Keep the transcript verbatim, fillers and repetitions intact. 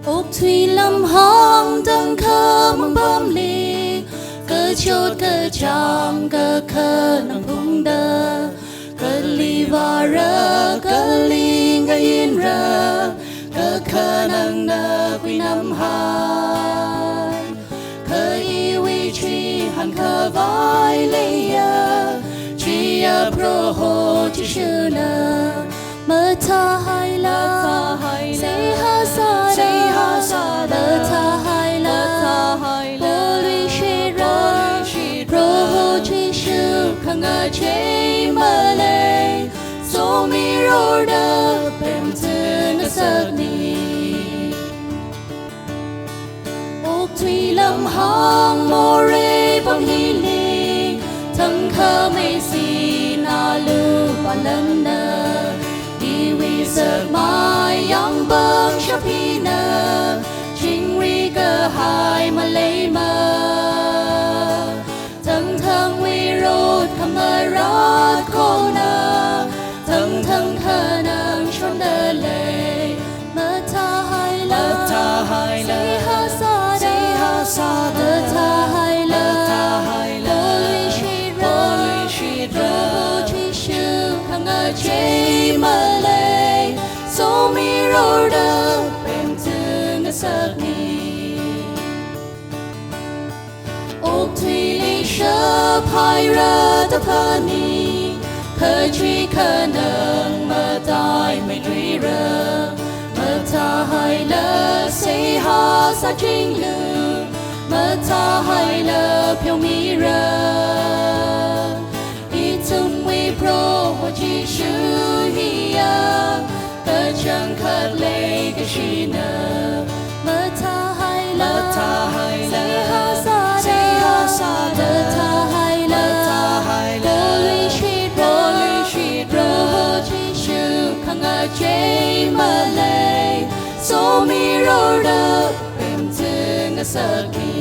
Okthui lamhāng tangkhamang pamli, kachot kachāng kakhanang phungda, kali vāra, kali ngayinra, kakhanangna khuinamhai. Kha iwui chihān khavai leiya, chiya Proho Jishuna mathāhaila, mathāhaila, seihā sāda, seihā sāda, mathāhaila, mathāhaila, poluishitra, poluishitra, Proho Jishu khangachei malei, somirorda pemthu ngasakni. Okthui lamhāng morei pang hili, tangkhamei sinā lupā lanna, iwui sakmai yangpangshap hina, chingri kahai maleimana. Thangthangwui rot khamarat khona, thangthang khanang shonda lei. Mathāhaila, mathāhaila, seihā sāda, seihā sāda, mathāhaila, mathāhaila, poluishitra, poluishitra, Proho Jishu khangachei malei, somirorda pemthu ngasakni. Okthuili shaphaira taphani, kachei khanang mataimei tuira. Mathāhaila seihā sāchinglu, mathāhaila pheomira. Ithumwui Proho Jishu hiya, kachangkhat leikashina. Mathāhaila, mathāhaila, seihā sāda, seihā sāda, mathāhaila, mathāhaila, poluishitra, poluishitra, Proho Jishu khangachei malei, somirorda pemthu ngasakni.